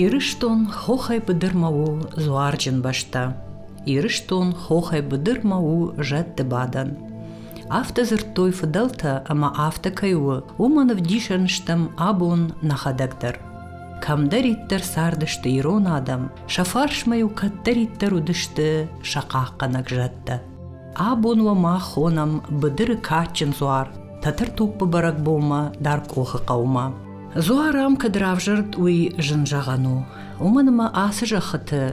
Ирыстон хохӕй быдырмӕ у дзуарджын бӕстӕ. Ирыстон хохӕй быдырмӕ у зӕдты бадӕн. Афтӕ дзырдтой фыдӕлтӕ ӕмӕ афтӕ кӕй у, уымӕн ӕвдисӕн стӕм абон нӕхӕдӕг дӕр. Кӕмдӕриддӕр цардысты ирон адӕм, сӕ фарсмӕ-иу кӕддӕриддӕр уыдысты сӕ хъахъхъӕнӕг зӕдтӕ. Абон уӕ мах хонӕм быдыры кадджын дзуар, Тӕтӕртуппы бӕрӕгбонмӕ Даркъохы хъӕумӕ. Дзуар ам кӕд равзӕрд, уый зын зӕгъӕн у. Уымӕн ӕмӕ ацы зӕххыты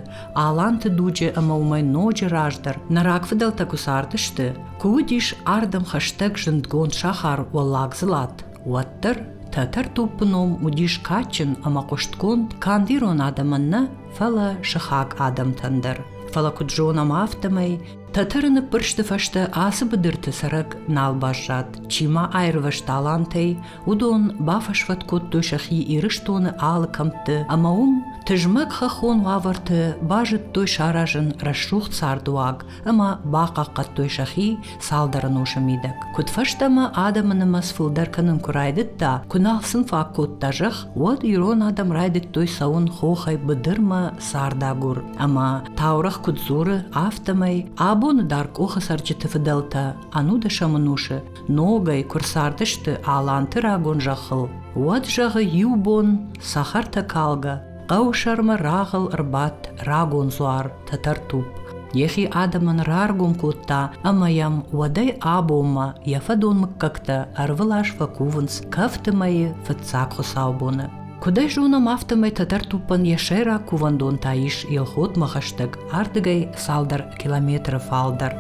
аланты дуджы ӕмӕ уымӕй ноджы раздӕр нӕ рагфыдӕлтӕ куы цардысты, куы уыдис ардӕм хӕстӕг зындгонд сахар Уӕллаг Дзылат, уӕддӕр Тӕтӕртуппы ном уыдис кадджын ӕмӕ хъуыстгонд канд ирон адӕмӕн нӕ, фӕлӕ сыхаг адӕмтӕн дӕр. Фӕлӕ куыд зонӕм, афтӕмӕй Тӕтӕры ныббырсты фӕстӕ ацы быдырты цӕрӕг нал баззад. Чи ма аирвӕзт алантӕй, уыдон бафӕсвӕд кодтой сӕхи Ирыстоны алы кӕмтты ӕмӕ уым тызмӕг хӕххон уавӕрты базыдтой саразын рӕсугъд цардуаг ӕмӕ бахъахъхъӕдтой сӕхи цалдӕр ӕнусы мидӕг. Куыд фӕстӕмӕ адӕмы нымӕц фылдӕр кӕнын куы райдыдта, куы нал сын фаг кодта зӕхх, уӕд ирон адӕм райдыдтой цӕуын хохӕй быдырмӕ цардагур. Ӕмӕ таурӕгъ куыд дзуры, афтӕмӕй абоны дӕр къохы цӕрджыты фыдӕлтӕ ӕнудӕсӕм ӕнусы ногӕй куы рцардысты аланты рагон зӕххыл, уӕд, зӕгъы, иу бон цӕхӕртӕ калгӕ хъӕуы сӕрмӕ рагъыл ӕрбадт рагон дзуар Тӕтӕртупп. Йӕхи адӕмӕн раргом кодта ӕмӕ йӕм уӕдӕй абонмӕ йӕ фӕдон мыггӕгтӕ ӕрвылаз фӕкувынц кӕфты мӕйы фыццаг хуыцаубоны. Куыд ӕй зонӕм, афтӕмӕй Тӕтӕртуппӕн йӕ сӕйраг кувӕндон та ис Елхотмӕ хӕстӕг, ардыгӕй цалдӕр километры фалдӕр.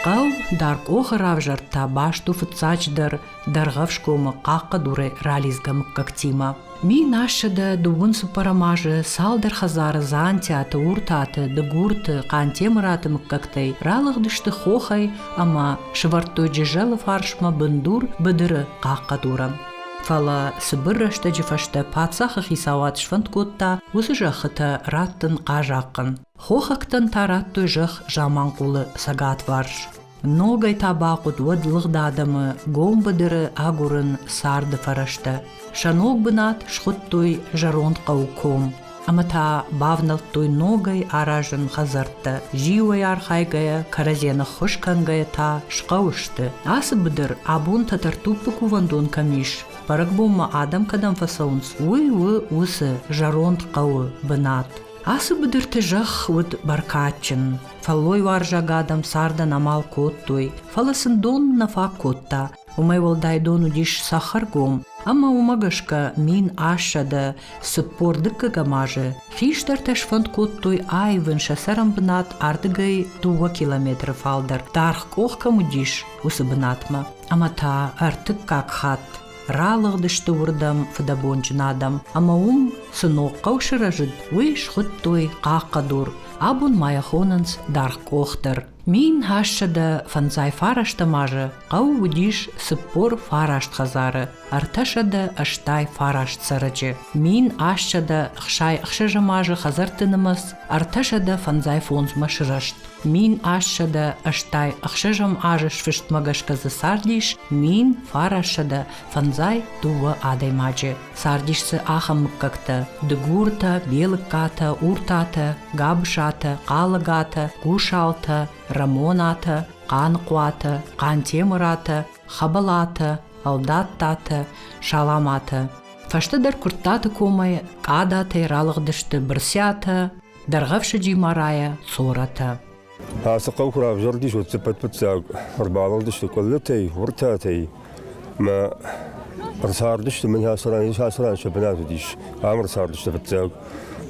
Хъӕу Даркъохы равзӕрд та баст у фыццаджыдӕр Дӕргъӕвсгомы Хъахъхъӕдурӕй ралидзгӕ мыггӕгтимӕ. 1824 азы цалдӕр хӕдзары Дзантиаты, Уртаты, Дыгурты, Хъантемыраты мыггӕгтӕй ралыгъдысты хохӕй ӕмӕ сывӕрдтой Джызӕлы фарсмӕ бындур быдыры Хъахъхъӕдурӕн. Фӕлӕ цыбыр рӕстӕджы фӕстӕ паддзахы хицауад сфӕнд кодта уыцы зӕххытӕ раттын хъазахъхъӕн. Хохӕгтӕн та радтой зӕхх Заманхъулы цӕгатварс. Ногӕй та бахъуыд уӕд лыгъд адӕмы гом быдыры агурын царды фӕрӕзтӕ. Сӕ ног бынат схуыдтой Зӕронд хъӕуы ком. Ӕмӕ та бавнӕлдтой ногӕй аразын хӕдзӕрттӕ, зиуӕй архайгӕйӕ, кӕрӕдзийӕн ӕххуыс кӕнгӕйӕ та схъӕу сты. Ацы быдыр абон Тӕтӕртуппы кувӕндон кӕм ис, бӕрӕгбонмӕ адӕм кӕдӕм фӕцӕуынц, уый у уыцы зӕронд хъӕуы бынат. Ацы быдырты зӕхх уыд бӕркадджын, фӕллойуарзаг адӕм цардӕн амал кодтой, фӕлӕ сын дон нӕ фаг кодта. Уымӕй уӕлдай дон уыдис цӕхӕргом, ӕмӕ уымӕ гӕсгӕ 1842 азы хистӕртӕ сфӕнд кодтой аивын сӕ цӕрӕнбынат ардыгӕй 2 километры фалдӕр, даргъ къох кӕм уыдис, уыцы бынатмӕ. Ӕмӕ та ӕртыккаг хатт ралыгъдысты уырдӕм фыдӕбонджын адӕм, ӕмӕ уым цы ног хъӕу сырӕзыд, уый схуыдтой Хъахъхъӕдур, абон ма йӕ хонынц Даргъкъох дӕр. 1859 азы хъӕу уыдис 49 хӕдзары, 389 цӕрӕджы. 1866 азы хӕдзӕртты нымӕц 355-мӕ сырӕзт. 1886 азы сфыстмӕ гӕсгӕ дзы цардис 1952 адӕймаджы. Цардис дзы ахӕм мыггӕгтӕ: Дыгуртӕ, Белыккатӕ, Уртатӕ, Габысатӕ, Хъалыгатӕ, Гусалтӕ, Рӕмонатӕ, Хъаныхъуатӕ, Хъантемыратӕ, Хӕбӕлатӕ, Ӕлдаттатӕ, Саламатӕ. Фӕстӕдӕр Куырттаты комӕй Къадатӕй ралыгъдысты Бырсиатӕ, Дӕргъӕвсы Джимарайӕ Цоратӕ. Ацы хъӕу куы равзӕрдис, уӕд дзы фыццаг ӕрбалыгъдысты Къуыллытӕй, Уыртатӕй мӕ ӕрцардысты, мӕн ацы ран, ацы ран сӕ бынат уыдис, ам ӕрцардысты фыццаг.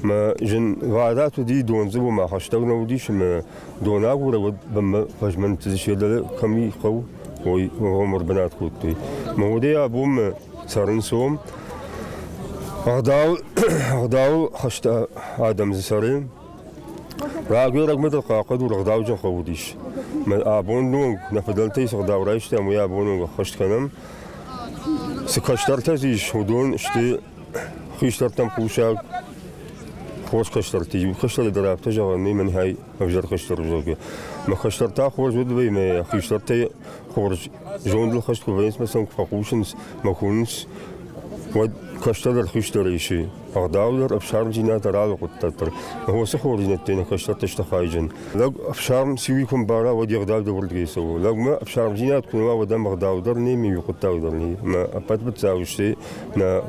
Мӕ зынвадат уыди, дон дзы уымӕ хӕстӕг нӕ уыдис ӕмӕ дон агурӕг уӕд бынмӕ фӕзмӕнты се дӕле кӕм и хъӕу, уый уым ӕрбынат кодтой. Мӕ уӕдӕй абонмӕ цӕрынц уым. Ӕгъдау, ӕгъдауыл хӕст адӕм дзы цӕры. Рагӕй-рӕгмӕ дӕр хъахъхъӕдур ӕгъдауджын хъӕу уыдис. Мӕ абон онг нӕ фыдӕлтӕй цы ӕгъдау райстам, уый абон онг ӕххӕст кӕнӕм. Цы кӕстӕртӕ дзы ис, уыдон сты хистӕртӕм хъусӕг, хорз кӕстӕрты. Иу кӕстӕры дӕр афтӕ зӕгъӕн нӕй, мӕнӕй ӕвзӕр кӕстӕр у, зӕгъгӕ. Мӕ кӕстӕртӕ хорз уыд, мӕ хистӕртӕ хорз зондыл хӕст куы вӕййынц, мӕ сӕм куы фӕхъусынц, мӕ хонынц, уӕд. Кӕстӕр дӕр хистӕр исы. Ӕгъдау дӕр, ӕфсармдзинад дӕр, алы хъуыддаг дӕр. Уыцы хорздзинӕдтӕй нӕ кӕстӕртӕ сты хайджын. Лӕг ӕфсарм циуи куы мбара, уӕд йе гъдау дӕр уырдыгӕй цӕуы. Лӕгмӕ ӕфсармдзинад куы нӕ уа, уӕд ӕм ӕгъдау дӕр не ми хъуыддаг дӕр не. Мӕ ӕппӕт фыццаг сты нӕ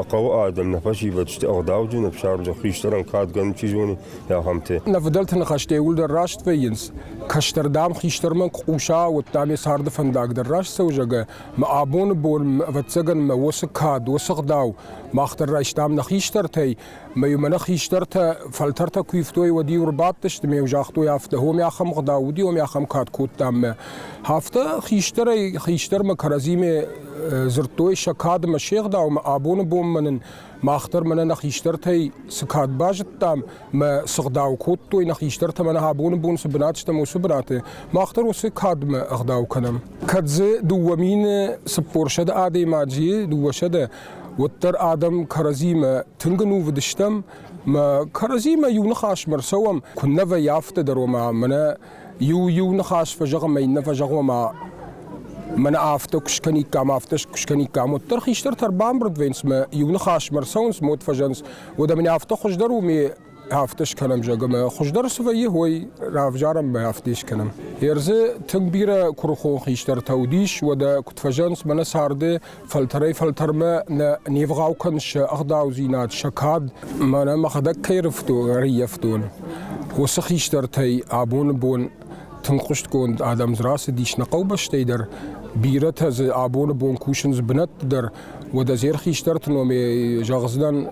хъӕуы адӕм, нӕ фӕсивӕд сты ӕгъдауджын, ӕфсармджын, хистӕрӕн кадгӕнӕн чи зоны, ахӕмтӕ. Нӕ фыдӕлты ныхӕстӕ иууылдӕр раст вӕййынц. Кӕстӕр, дам, хистӕрмӕ куы хъуса, уӕд, дам, йӕ царды фӕндаг дӕр раст цӕуы, зӕгъгӕ. Мӕ абоны бон, ӕвӕццӕгӕн, мӕ уыцы кад, уыцы гъдау мах дӕр райстам нӕ хистӕртӕй. Мӕ-иу мӕнӕ хистӕртӕ, фӕлтӕртӕ куы ивтой, уӕд-иу ӕрбадтысты, ме-иу загътой афтӕ, омӕ ахӕм гъдау уыди, омӕ ахӕм кад кодтам мӕ. Афтӕ хистӕрӕй хистӕрмӕ кӕрӕдзимӕ дзырдтой сӕ кад ӕмӕ се гъдаумӕ. Абоны бонмӕ нын мах дӕр мӕнӕ нӕ хистӕртӕй цы кад базыдтам, мӕ цы гъдау кодтой нӕ хистӕртӕ мӕнӕ абоны бон цы бынат стӕм, уыцы бынаты, мах дӕр уыцы кадмӕ ӕгъдау кӕнӕм. Кӕд дзы 2400 адӕймаджы, 200, уӕддӕр адӕм кӕрӕдзимӕ тынг ӕнувыд стӕм, мӕ кӕрӕдзимӕ иу ныхасмӕ ӕрцӕуӕм, куыннӕ вӕййы афтӕ дӕр, ома мӕнӕ иу иу ныхас фӕзӕгъӕм, иннӕ фӕзӕгъӕм, ома мӕнӕ афтӕ куы скӕниккам, афтӕ куы скӕниккам, уӕддӕр хистӕртӕ ӕрбамбырд вӕййынц мӕ иу ныхасмӕ ӕрцӕуынц, мод фӕзӕгъынц, Уӕдӕ мын афтӕ хуыздӕр у, ме афтӕ скӕнӕм, зӕгъгӕ, мӕ хуыздӕр цы вӕййы, уый равзарӕм мӕ афтӕ скӕнӕм. Ӕрдзы тынг бирӕ куырыхон хистӕртӕ уыдис, уӕдӕ куыд фӕзӕгъынц, мӕнӕ царды фӕлтӕрӕй-фӕлтӕрмӕ нӕ не вгъау кӕнынц сӕ ӕгъдаудзинад, сӕ кад. Мӕнӕ мӕхӕдӕг кӕй ӕрыййӕфтон, уыцы хистӕртӕй абоны бон тынг хъуыстгонд адӕм дзы рацыдис нӕ хъӕубӕстӕй дӕр, бирӕтӕ дзы абоны бон кусынц бынӕтты дӕр. Уӕдӕ зер хистӕрты номӕй зӕгъдзынӕн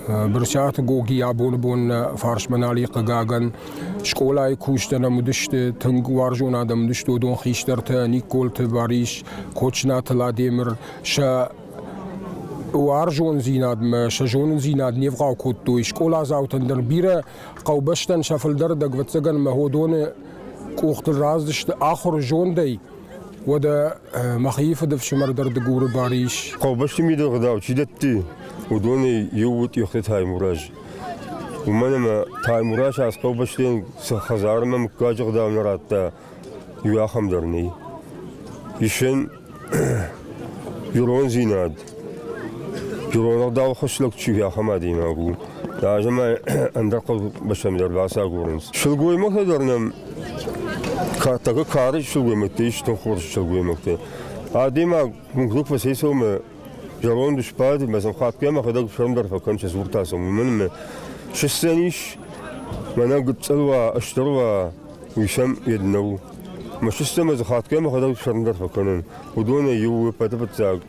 Брытъиаты Гоги абоны бон нӕ фарсмӕ нал и, хъыгагӕн. Скъолайы кусджытӕ нӕм уыдысты, тынг уарзон адӕм уыдысты уыдон хистӕртӕ Никколты Барис, Кочынаты Ладемыр. Сӕ уарзондзинадмӕ, сӕ зонындзинад не вгъау кодтой. Скъоладзаутӕн дӕр бирӕ хъӕубӕстӕн сӕ фылдӕр ӕвӕццӕгӕн мӕ уыдоны къухтыл рацыдысты ахуыры зондӕй. Уӕдӕ мӕхи фыдыфсымӕр дӕр Дыгуры бар ис. Хъӕубӕсты мидӕгъдау чи дӕтты, уыдонӕй иу у Тъехты Таймураз. Уымӕн ӕмӕ Таймураз ацы хъӕубӕстӕн цы хӕдзармӕ мыггаджы ӕгъдау нӕ радта, иу ахӕм дӕр нӕй. Ис ын ирондзинад, ирон ӕгъдауы хӕслӕг чи у, ахӕм адӕймаг у. Азӕмӕ ӕндӕр хъӕубӕстӕм дӕр бацагурынц. Сылгоймӕгтӕ дӕр нӕм Тӕккӕ кары сылгоймӕгтӕ ис тынг хорз сылгоймӕгтӕ. Адӕймаг уынгты фӕцӕйцӕуы зӕронд сбады, мӕ сын хатгай мӕхӕдӕг фӕндӕр фӕкӕн сӕ цуртӕ сӕм, уымӕн ӕмӕ сыстдзӕн ис, мӕнӕ гыццыл уа, стыр уа, уый сӕм йед нӕу. Мӕ сыстдзӕн ӕмӕ дзы хатгай мӕхӕдӕг фӕндӕр фӕкӕнын. Уыдонӕй иу у ӕппӕты фыццаг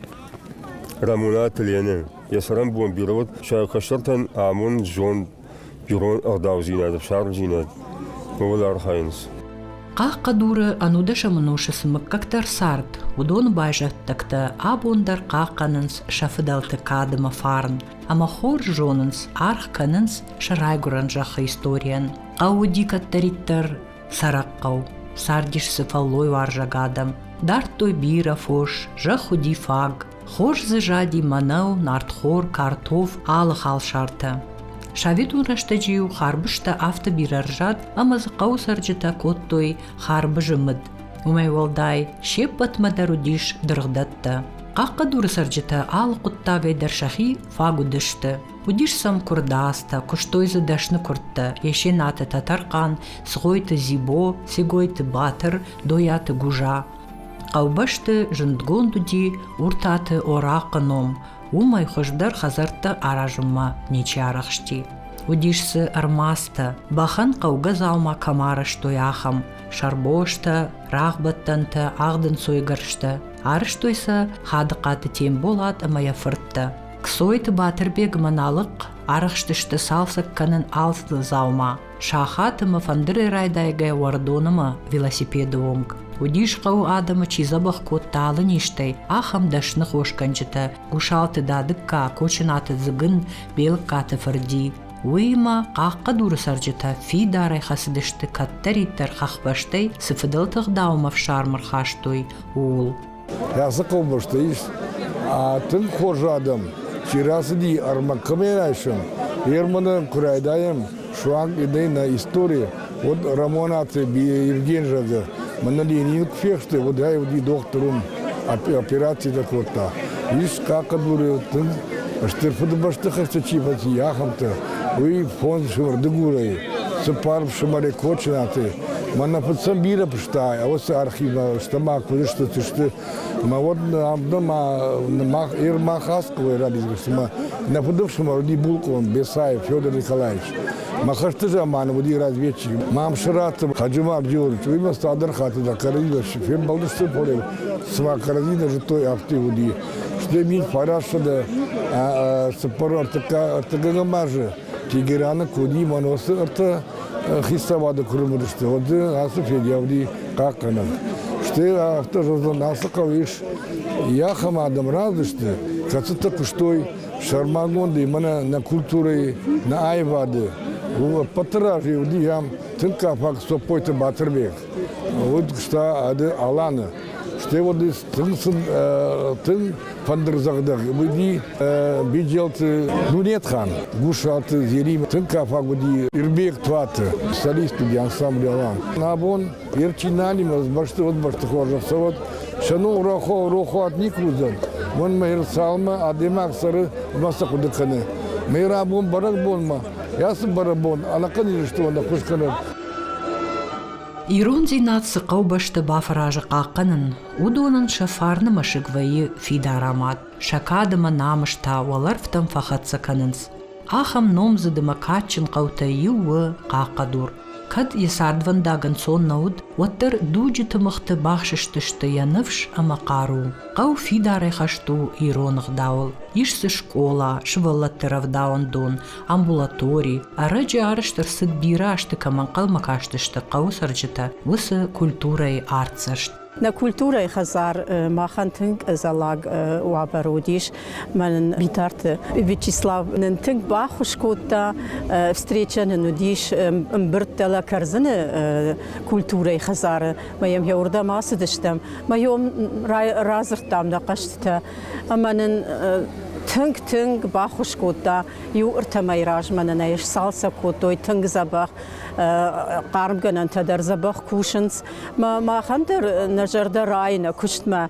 Рӕмонаты Ленӕ. Йӕ цӕрӕнбон бирӕ уыд, сӕ кӕстӕртӕн амонд, зонд, ирон ӕгъдаудзинад, ӕфсармдзинад ууыл архайынц. Хъахъхъӕдуры ӕнудӕсӕм ӕнусы цы мыггӕгтӕ ӕрцард, уыдоны байзӕддӕгтӕ абон дӕр хъахъхъӕнынц сӕ фыдӕлты кад ӕмӕ фарн ӕмӕ хорз зонынц, аргъ кӕнынц сӕ райгуырӕн зӕххы историйӕн. Хъӕу уыди кӕддӕриддӕр цӕрӕг хъӕу, цардис дзы фӕллойуарзаг адӕм, дардтой бирӕ фос, зӕхх уыди фаг, Хорз дзы зади мӕнӕу, нартхор, картоф, алы халсартӕ. Советон рӕстӕджы-иу харбызтӕ афтӕ бирӕ ӕрзад, ӕмӕ дзы хъӕуы цӕрджытӕ кодтой харбызы мыд. Уымӕй уӕлдай, се ппӕтмӕ дӕр уыдис дыргъдӕттӕ. Хъахъхъӕдуры цӕрджытӕ алы хъуыддагӕй дӕр сӕхи фаг уыдысты. Уыдис сӕм куырдадзтӕ, куыстой дзы дӕсны куырдтӕ Есенаты Тӕтӕрхъан, Цгъойты Дзибо, Цегойты Батыр, Дойаты Гужа. Хъӕубӕсты зындгонд уыди Уртаты Орахъы ном, уымӕй хуыздӕр хӕдзӕрттӕ аразынмӕ ничи арӕхсти. Уыдис дзы ӕрмадзтӕ, бӕхӕн хъӕугӕ дзаума кӕм арӕзтой, ахӕм сӕрбостӕ, рагъбӕттӕнтӕ, агъдынцойгӕрзтӕ. Арӕзтой сӕ Хадыхъаты Темболат ӕмӕ йӕ фырттӕ. Кцойты Батырбег ӕмӕ Налыхъ арӕхстысты цалцӕг кӕнын алы дзаума. Сахат ӕмӕ фӕндырӕй райдайгӕ уӕрдонмӕ велосипеды онг. Уыдис хъӕуы адӕмы чи дзӕбӕх кодта алы низтӕй, ахӕм дӕсны хосгӕнджытӕ Гусалты Дадыкка, Кочынаты Дзыгын, Белыккаты Фырди. Уыимӕ Хъахъхъӕдуры цӕрджытӕ фидарӕй хӕцыдысты кӕддӕриддӕр хӕхбӕстӕй цы фыдӕлты ӕгъдаумӕ ӕфсарм ӕрхастой, ууыл. Ацы хъӕубӕсты ис тынг хорз адӕм, чи рацыди ӕрмӕг кӕмӕй райсӕм, Ерманы куы райдайӕм суанг идӕй нӕ истори, уӕд Рамонаты Евген зӕгъы, мӕнӕ Ленин куы фехсты, уӕд ӕй уыди дохтыр уым, операцитӕ кодта. Ис Хъахъхъӕдуры тынг Стыр Фыдыбӕсты хӕсты чи фӕци, ахӕмтӕ. Уый фондз фсымӕр Дыгурӕй, цыппар фсымӕры Кочынаты. Мӕнӕ фыццӕм бирӕ фыста, уыцы архивмӕ стӕм-ма куы сты, Мӕ уӕд мах мах Асхъуы ралидзгӕсты мӕ нӕ фыдыфсымӕр уыди булкъон Бесаев Федор Николаевич. Мӕ хӕсты заманы уыди разведчик. Мамсыраты Хаджумар Георгиевич, уый мӕ цалдӕр хатты дӕр кӕрӕдзимӕ фембӕлдысты, фӕлӕ цыма кӕрӕдзи нӕ зыдтой, афтӕ уыди. Стӕй 1944 ӕртыккӕгӕм азы Тегераны куы уыди Маносы ӕртӕ хицауады куы рымыдысты, уӕд ацы Федя уыди хъахъхъӕнӕг. Стӕй афтӕ зӕгъдзӕн, ацы хъӕуы ис ахӕм адӕм рацыдысты, кӕцытӕ куыстой сӕрмагондӕй мӕнӕ нӕ культурӕйы, нӕ аивады. Ӕппӕты разӕй уыди ам тынг кафаг Соппойты Батырбег. Уыд куыста Аланы. Стӕй уӕд тынг тынг фӕндырдзӕгъдӕг уыди Биджелты Дунетхан, Гусаты Зерим, тынг кафаг уыди Ирбег Туаты, солист уыди ансамбль Алан. Абон Ерчинанимӕ бӕсты уӕд бӕсты хорзӕх цӕуӕд, сӕ ном рохуат никуы уыдзӕн. Уымӕн ӕмӕ цалынмӕ адӕймаг цӕры, уымӕ цы хъуыды кӕны. Мӕ рабон бӕрӕгбонмӕ, ацы бӕрӕгбон ӕнӕхъӕн Ирыстоны ӕххуыс кӕнӕд. Ирондзинад цы хъӕубӕсты бафӕразы хъахъхъӕнын, уыдонӕн сӕ фарны мӕсыг вӕййы фидар амад, сӕ кад ӕмӕ намыс та уӕлӕрвтӕм фӕхӕццӕ кӕнынц. Ахӕм номдзыд ӕмӕ кадджын хъӕутӕй иу у Хъахъхъӕдур. Кӕд йӕ цардвӕндаг ӕнцон нӕ уыд, уӕддӕр дуджы тымыгъты бахсыстысты йӕ ныфс ӕмӕ хъару. Хъӕу фидарӕй хӕст у ирон ӕгъдауыл. Ис дзы скъола, сывӕллӕтты рӕвдауӕндон, амбулатори. Ӕрӕджы арӕзт ӕрцыд бирӕ азты кӕм ӕнхъӕлмӕ кастысты хъӕуы цӕрджытӕ, уыцы культурӕйы артдзӕст. Нӕ культурӕйы хӕдзар махӕн тынг ӕдзӕллаг уавӕр уыдис. Мӕнӕн Битарты Вячеслав нын тынг баххуыс кодта. Встреча нын уыдис ӕмбырдтӕ Кӕрдзыны культурӕйы хӕдзары. Мӕ йӕм уырдӕм ацыдыстӕм. Мӕ йӕм радзырдтам нӕ хъӕстытӕ. Ӕмӕ нын тынг-тынг баххуыс кодта. Иу ӕртӕ мӕйы размӕ нын ӕй сцалцӕг кодтой тынг дзӕбӕх. Хъармгӕнӕнтӕ дӕр дзӕбӕх кусынц. Махӕн дӕр нӕ зӕрдӕ райы нӕ куыстмӕ.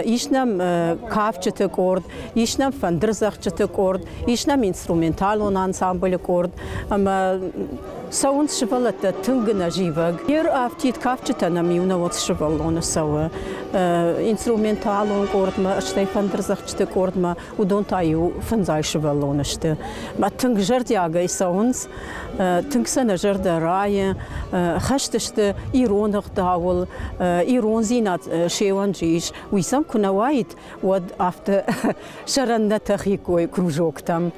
Ис нӕм кафджыты къорд, ис нӕм фӕндырдзӕгъдджыты къорд, ис нӕм инструменталон ансамблы къорд. Ӕмӕ цӕуынц сывӕллӕттӕ тынг ӕнӕзивӕг. Йе афтид кафджытӕ нӕм иунӕуӕг сывӕллоны цӕуы. Инструменталон къордмӕ, стӕй фӕндырдзӕгъдджыты къордмӕ, уыдон та иу фӕндзай сывӕллоны сты. Мӕ тынг зӕрдиагӕй цӕуынц, тынг сӕ нӕ зӕрдӕ райы, хӕст сты ирон ӕгъдауыл, ирондзинад се уӕнджы ис. Уый сӕм куы нӕ уаид, уӕд афтӕ сӕрӕн нӕ тӕхиккой кружоктӕм.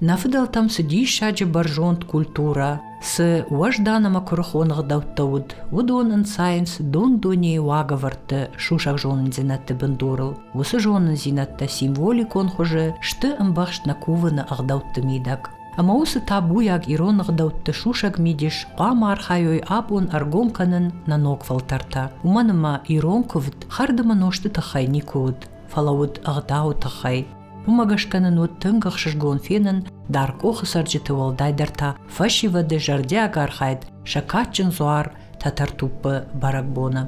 Нӕ фыдӕлтӕм цы диссаджы бӕрзонд культурӕ, цы уӕздан ӕмӕ куырыхон ӕгъдӕуттӕ уыд, уыдон ӕнцайынц дон-дунейы уагӕвӕрдты сусӕг зонындзинӕдты бындурыл. Уыцы зонындзинӕдтӕ символикон хуызы сты ӕмбӕхст нӕ кувыны ӕгъдӕутты мидӕг. Ӕмӕ уыцы табуйаг ирон ӕгъдӕутты сусӕг мидис хъуамӕ архайой абон ӕргом кӕнын нӕ ног фӕлтӕртӕ, уымӕн ӕмӕ ирон куывд хӕрд ӕмӕ нозты тыххӕй никуы уыд, фӕлӕ уыд ӕгъдауы тыххӕй. Уымӕ гӕсгӕ нын уыд тынг ӕхсызгон фенын Даркъохы цӕрджыты уӕлдайдӕр та фӕсивӕды зӕрдиаг архайд сӕ кадджын дзуар Тӕтӕртуппы бӕрӕгбоны.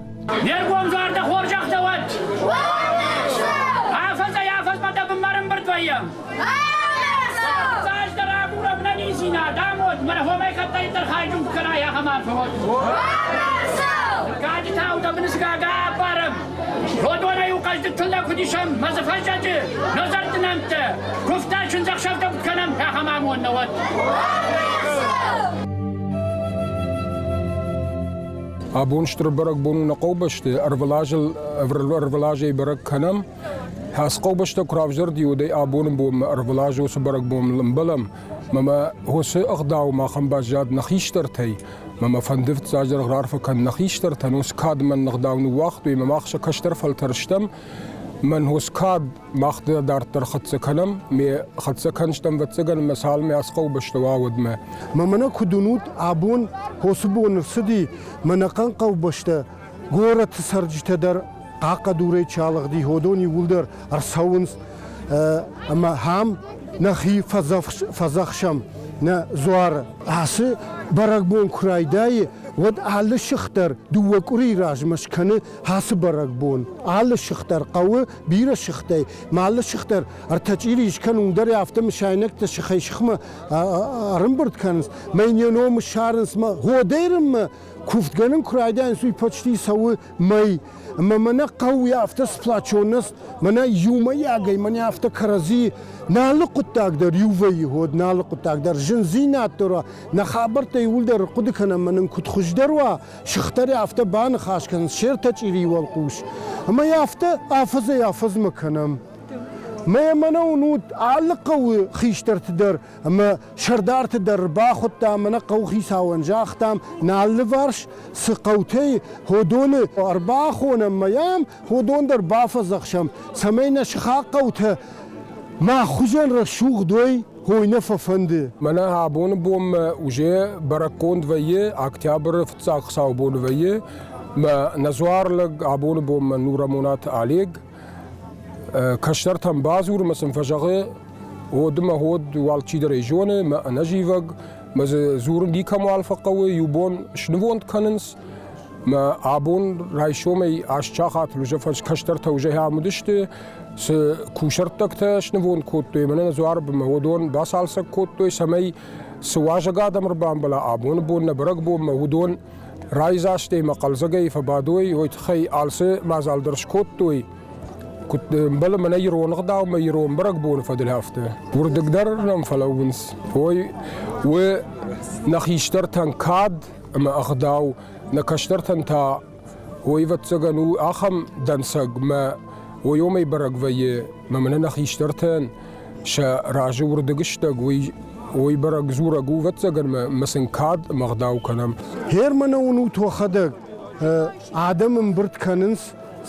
Не ргом дзуар дӕ хорзӕх дӕ уӕд! Афӕдзӕй-афӕдзмӕ дӕ бынмӕ ӕрӕмбырд вӕййӕм! Цасдӕр агурӕм нӕ ниндзинад, амонд, мӕнӕ хомӕй кӕддӕриддӕр хайджын куы кӕнай, ахӕм арфӕ уӕд! Мыггаджы тау дӕ быны сгага аппарӕм! Родонӕй у хъӕздыг тыллӕг куыд исӕм, мӕ дзы фӕззӕджы нӕ зӕрдты нӕмттӕ, куывдтӕ чындзӕхсӕвтӕ куыд кӕнӕм, ахӕм амонд нӕ уӕд! Абон стыр бӕрӕгбон у нӕ хъӕубӕсты, ӕрвылазыл ӕрвылазӕй бӕрӕг кӕнӕм. Ацы хъӕубӕстӕ куы равзӕрди, уӕдӕй абоны бонмӕ ӕрвылаз уыцы бӕрӕгбоныл ӕмбӕлӕм. Мӕ уыцы ӕгъдау махӕн баззад нӕ хистӕртӕй. Мӕ мӕ фӕнды фыццаджы раарфӕ кӕн нӕ хистӕртӕн, уыцы кад мӕн ӕгъдау ныууагътой ӕмӕ мах сӕ кӕстӕр фӕлтӕр стӕм. Мӕн уыцы кад мах дарддӕр хӕццӕ кӕнӕм, ме хӕццӕ кӕнстӕм, ӕвӕццӕгӕн, ӕмӕ цалынмӕ ацы хъӕубӕсты уа, уӕдмӕ. Мӕ мӕнӕ куыд уынут, абон уыцы бон ӕрцыди, мӕнӕ хъӕн хъӕубӕстӕ горӕты цӕрджытӕ дӕр хъахъхъӕдурӕй чи алыгъди, уыдон иууылдӕр ӕрцӕуынц ӕмӕ ам нӕхи фӕдзӕхсӕм. нӕ дзуары. Ацы бӕрӕгбон куы райдайы, уӕд алы сых дӕр дыууӕ къуырийы размӕ скӕны ацы бӕрӕгбон. Алы сых дӕр хъӕуы бирӕ сыхтӕй, ма алы сых дӕр ӕртӕ чъири скӕнын дӕр афтӕ мысайнӕгтӕ сыхӕй сыхмӕ ӕрӕмбырд кӕнынц, мӕ йын йӕ ном ссарынц, мӕ годӕрынмӕ куывдгӕнын куы райдайынц, уый почти цӕуы мӕй. Ӕмӕ мӕнӕ хъӕуы афтӕ сплачонность, мӕнӕ иумӕйагӕй, мӕнӕ афтӕ кӕрӕдзи налы хъуыддаг дӕр иу вӕййы, уӕд налы хъуыддаг дӕр зындзинад дӕр уа, нӕ хабӕрттӕ иууылдӕр хъуыды кӕнӕм, мӕ нын куыд хуыздӕр уа, сыхтӕрӕй афтӕ баныхас кӕнынц се ртӕ чъирийы уӕлхъус. Ӕмӕ йӕ афтӕ афӕдзӕй-афӕдзмӕ кӕнӕм. Мӕ мӕнӕ уынут алы хъӕуы хистӕрты дӕр ӕмӕ сӕрдарты дӕр бахуыдтам, мӕнӕ хъӕуыхицауӕн загътам, нӕ алыварс цы хъӕутӕй уыдоны ӕрбахонӕм мӕ йӕм уыдон дӕр бафӕдзӕхсӕм, цӕмӕй нӕ сыхаг хъӕутӕ мах хуызӕн рӕсугъд уой, уой нӕ фӕфӕнды. Мӕнӕ абоны бонмӕ уже бӕрӕггонд вӕййы, октябры фыццаг хуыцаубоны вӕййы, мӕ нӕ дзуарлӕг абоны бонмӕ Нурамонаты Олег кӕстӕртӕм бадзуры мӕ сын фӕзӕгъы, Оды мӕ ход алчидӕр ӕй зоны, мӕ ӕнӕзивӕг, мӕ дзы дзурын никӕмуал фӕхъӕуы, иу бон снывонд кӕнынц, мӕ абон райсомӕй аст сахатыл уже кӕстӕртӕ уже ам уыдысты, цы кусӕрттӕгтӕ снывонд кодтой, мӕнӕ дзуары бынмӕ уыдон бацалцӕг кодтой, цӕмӕй цы уазӕг адӕм ӕрбамбӕла абоны бон нӕ бӕрӕгбонмӕ, уыдон райдзастӕй мӕ хъӕлдзӕгӕй фӕбадой, уый тыххӕй алцы мадзал дӕр скодтой. Куыд ӕмбӕлы мӕнӕ ирон ӕгъдаумӕ ирон бӕрӕгбоны фӕдыл афтӕ. Уырдыг дӕр нӕм фӕлӕууынц. Ой, уы нӕ хистӕртӕн кад ӕмӕ ӕгъдау, нӕ кӕстӕртӕн та ой, ӕвӕццӕгӕн у ахӕм дӕнцӕг мӕ ой омӕй бӕрӕг вӕййы, мӕ мӕнӕ нӕ хистӕртӕн сӕ разы уырдыгыстӕг уый ой бӕрӕг дзурӕг у, ӕвӕццӕгӕн мӕ сын кад ӕмӕ ӕгъдау кӕнӕм. Германы уынут уӕхӕдӕг, адӕм ӕмбырд кӕнынц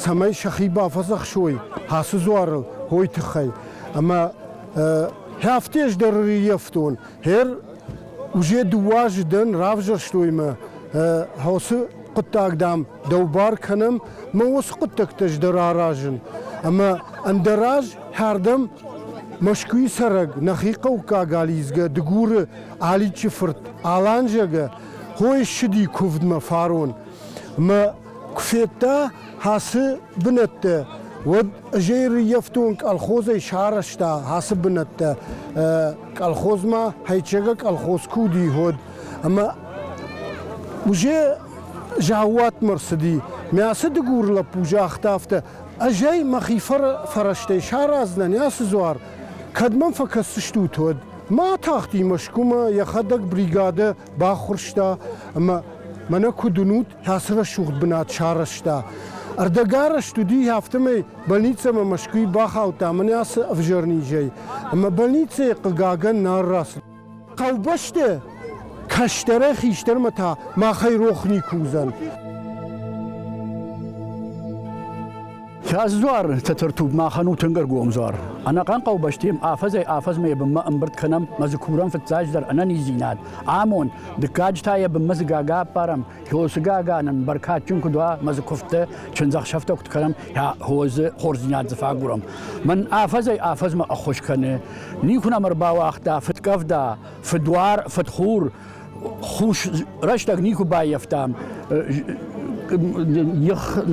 цӕмӕй сӕхи бафӕдзӕхсой ацы дзуарыл, уой тыххӕй. Ӕмӕ хӕфтез дӕр ӕрыййӕфтон. Хер уже дыууӕ азы дӕн, равзӕрстой мӕ. Уыцы хъуыддаг, дам, дӕу бар кӕнӕм, мӕ уыцы хъуыддӕгтӕ ӕз дӕр аразын. Ӕмӕ ӕндӕраз хӕрдӕм Мӕскуыйы цӕрӕг нӕхи хъӕуккаг алидзгӕ Дыгуры Аличчы фырт Алан зӕгъгӕ, хой ссыди куывдмӕ фарон. Мӕ Куы федта ацы бынӕттӕ, уӕд ӕз ӕй рыййӕфтон колхозӕй сарӕзта ацы бынӕттӕ. Колхозмӕ Хайчега колхоз куы уыди, уӕд. Ӕмӕ уже заууатмӕ рцыди. Мӕ ацы дыгур лӕппу загъта афтӕ, ӕз ӕй мӕхи фӕрӕзтӕй сараздзынӕн ацы дзуар, кӕд мӕм фӕкӕсдзыстут, уӕд. Ма атахти Мӕскуымӕ, йӕхӕдӕг бригадӕ баххуырста ӕмӕ мӕнӕ куыд уынут, ацы рӕсугъд бынат сарӕзта. Ӕрдӕгарӕзт уыди, афтӕмӕй больницӕмӕ Мӕскуыйы бахаудта мӕнӕ ацы ӕвзӕр низӕй. Ӕмӕ больницӕйы хъыгагӕн нал рацыд. Хъӕубӕсты кӕстӕрӕй хистӕрмӕ та махӕй рох никуы уыдзӕн. Фӕз дзуар Тӕтӕртупп махӕн у тынг ӕргом дзуар. Ӕнӕхъӕн хъӕубӕстӕм афӕдзӕй-афӕдзмӕ йӕ бынмӕ ӕмбырд кӕнӕм ӕмӕ дзы курӕм фыццаджыдӕр ӕнӕниздзинад, амонд, дыккаджы та йӕ бынмӕ цы гага ӕппарӕм, хосы гага нын бӕркадджын куыд уа ӕмӕ дзы куывдтӕ, чындзӕхсӕвтӕ куыд кӕнӕм, хорз хорздзинад дзы фӕагурӕм. Мӕн афӕдзӕй-афӕдзмӕ ӕххуыс кӕны. Никуы нӕм ӕрбауагъта фыдкъӕвда, фыдуар, фыдхур, хус рӕстӕг никуы баййӕфтам,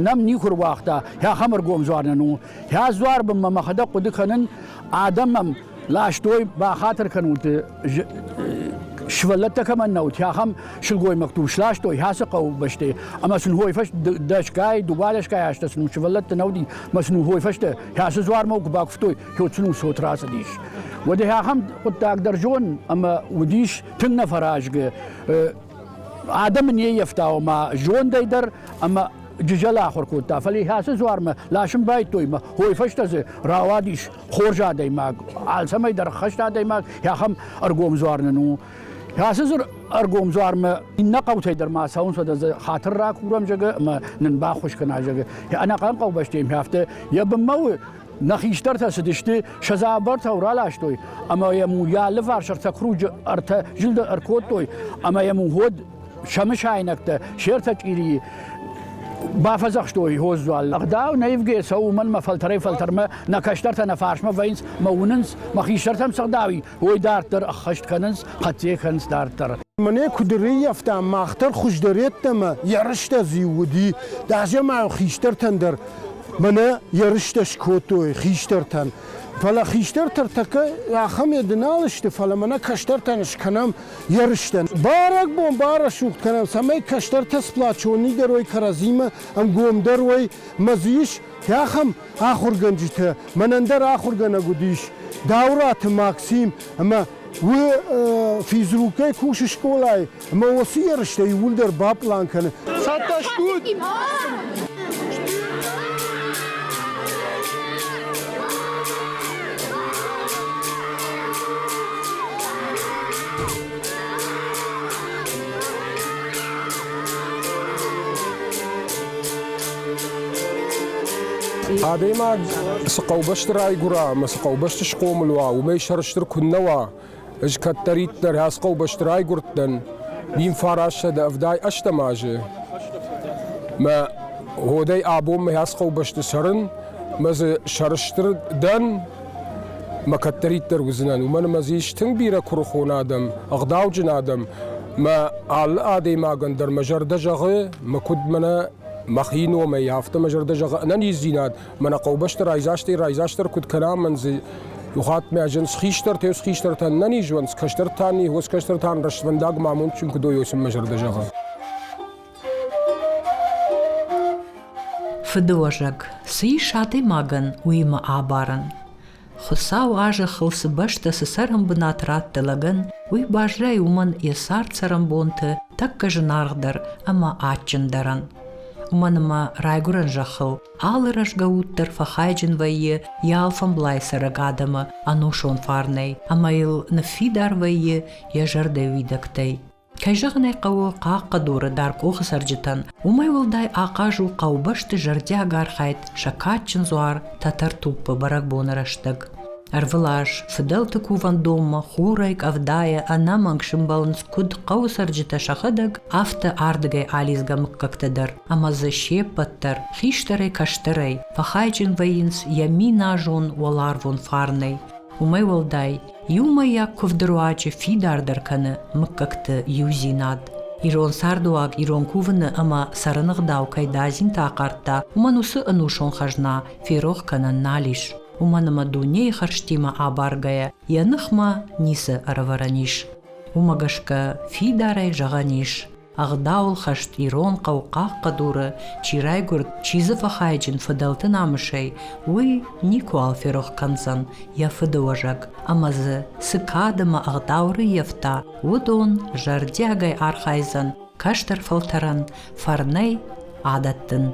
нӕм никуы руагъта, ахӕм ӕргом дзуар нын у. Йӕ дзуар бынмӕ мӕхӕдӕг хъуыды кӕнын, адӕм мӕм ластой, бахатыр кӕнут, сывӕллӕттӕ кӕмӕн нӕ уыд, ахӕм сылгоймӕгты сластой ацы хъӕубӕстӕй ӕмӕ сын хой фӕстӕ дӕсгай, дыууадӕсгай азтӕ сын сывӕллӕттӕ нӕ уыди, ӕмӕ сын хой фӕстӕ ацы дзуармӕ куы бакуывтой, уӕд сын цот рацыдис. Уӕдӕ ахӕм хъуыддаг дӕр зон ӕмӕ уыдис тынг нӕфӕразгӕ. Адӕмы не ййӕфта, ома зондӕй дӕр ӕмӕ Джызӕлы ахуыр кодта, фӕлӕ ацы дзуармӕ ласын байдтой мӕ хой фӕстӕ дзы рауадис хорз адӕймаг, алцӕмӕй дӕр ӕххӕст адӕймаг, ахӕм ӕргом дзуар нын у. Ацы ӕргом дзуармӕ иннӕ хъӕутӕй дӕр ма цӕуынц, уӕдӕ дзы хатыр ракурӕм, зӕгъы, ӕмӕ нын баххуыс кӕна, зӕгъы. Ӕнӕхъӕн хъӕубӕстӕ афтӕ йӕ бынмӕ у, нӕ хистӕртӕ цыдысты, сӕ дзабыртӕ раластой ӕмӕ йӕм йӕ алыварс ӕртӕ круджы ӕртӕ зылды ӕркодтой ӕмӕ йӕм уӕд сӕ мысайнӕгтӕ, се ртӕ чъирийы. Бафӕдзӕхстой хоздзуал. Ӕгъдау нӕ ивгӕ цӕуы, уымӕн мӕ фӕлтӕрӕй-фӕлтӕрмӕ нӕ кӕстӕртӕ нӕ фарсмӕ вӕййынц, мӕ уынынц, мӕ хистӕртӕм цы ӕгъдау и, уый дарддӕр ӕххӕст кӕнынц, хӕццӕ кӕнынц дарддӕр. Мӕнӕ куыд ӕрӕййӕфтам, мах дӕр хуыздӕр йеддӕмӕ ерыстӕ дзы уыди. Даже ма хистӕртӕн дӕр мӕнӕ ерыстӕ скодтой хистӕртӕн. Фӕлӕ хистӕртӕ тӕккӕ ахӕм ед нал сты, фӕлӕ мӕнӕ кӕстӕртӕн скӕнӕм ерыстӕн. Бӕрӕгбон барӕсугъд кӕнӕм, цӕмӕй кӕстӕртӕ сплачоннидӕр уой кӕрӕдзимӕ, ӕнгомдӕр уой. Мӕ дзы ис ахӕм ахуыргӕнджытӕ, мӕнӕн дӕр ахуыргӕнӕг уыдис Даураты Максим ӕмӕ уый физрукӕй кусы скъолайы ӕмӕ уыцы ерыстӕ иууылдӕр баплан кӕны. Цӕттӕ стут? Адӕймаг цы хъӕубӕсты райгуыра ӕмӕ цы хъӕубӕсты схъомыл уа, уымӕй сӕрыстыр куыннӕ уа, ӕз кӕддӕриддӕр ацы хъӕубӕсты райгуырдтӕн 1978 азы. Мӕ уӕдӕй абонмӕ ацы хъӕубӕсты цӕрын, мӕ дзы сӕрыстыр дӕн, мӕ кӕддӕриддӕр уыдзынӕн, уымӕн ӕмӕ дзы ис тынг бирӕ куырыхон адӕм, ӕгъдауджын адӕм. Мӕ алы адӕймагӕн дӕр мӕ зӕрдӕ зӕгъы, мӕ куыд мӕнӕ мӕхи номӕй, афтӕ мӕ зӕрдӕ зӕгъы ӕнӕниздзинад, мӕнӕ хъӕубӕсты райдзастӕй райдзастдӕр куыд кӕна, мӕн дзы иухатт мӕ зын схистӕртӕ схистӕртӕн нӕниз уӕнт, кӕстӕртӕн низ, кӕстӕртӕн рӕствӕндаг ма амондджын куыд уой, сын мӕ зӕрдӕ зӕгъы. Фыдыуӕзӕг, цы ис адӕймагӕн уыимӕ абарӕн? Хуыцау а-зӕххыл цы бӕстӕ, цы цӕрӕнбынат радта лӕгӕн, уый баззайы уымӕн йӕ цард-цӕрӕнбонты тӕккӕ зынаргъдӕр ӕмӕ адджындӕрӕн. Уымӕн ӕмӕ райгуырӕн зӕххыл алы рӕзгӕ уд дӕр фӕхайджын вӕййы йӕ алфӕмблай цӕрӕг адӕмы ӕнусон фарнӕй ӕмӕ йыл ныффидар вӕййы йӕ зӕрдӕйы уидӕгтӕй. Кӕй зӕгъын ӕй хъӕуы, Хъахъхъӕдуры Даркъохы цӕрджытӕн уымӕй уӕлдай ахъаз у хъӕубӕсты зӕрдиаг архайд сӕ кадджын дзуар Тӕтӕртуппы бӕрӕгбоны рӕстӕг. Ӕрвылаз фыдӕлты кувӕндонмӕ хурӕй, къӕвдайӕ ӕнӕмӕнг сымбӕлынц куыд хъӕуы цӕрджытӕ сӕхӕдӕг, афтӕ ардыгӕй алидзгӕ мыггӕгтӕ дӕр ӕмӕ дзы се ппӕт дӕр, хистӕрӕй-кӕстӕрӕй, фӕхайджын вӕййынц йӕ миназон уӕларвон фарнӕй. Уымӕй уӕлдай, иумӕйаг куывды руаджы фидардӕр кӕны мыггӕгты иудзинад. Ирон цардуаг ирон кувыны ӕмӕ цӕрыны гъдау кӕй дадзинтӕ ахъардта, уымӕн уыцы ӕнусон хӕзна ферох кӕнӕн нал ис. Уымӕн ӕмӕ дунейы хӕрзтимӕ абаргӕйӕ йӕ ныхмӕ ницы ӕрӕвӕрӕн ис. Уымӕ гӕсгӕ фидарӕй зӕгъӕн ис, ӕгъдауыл хӕст ирон хъӕу Хъахъхъӕдуры чи райгуырд, чи дзы фӕхайджын фыдӕлты намысӕй, уый никуал ферох кӕндзӕн йӕ фыдыуӕзӕг ӕмӕ дзы цы кад ӕмӕ ӕгъдау рыййӕфта, уыдон зӕрдиагӕй архайдзӕн кӕстӕр фӕлтӕрӕн фӕрнӕй адӕттын.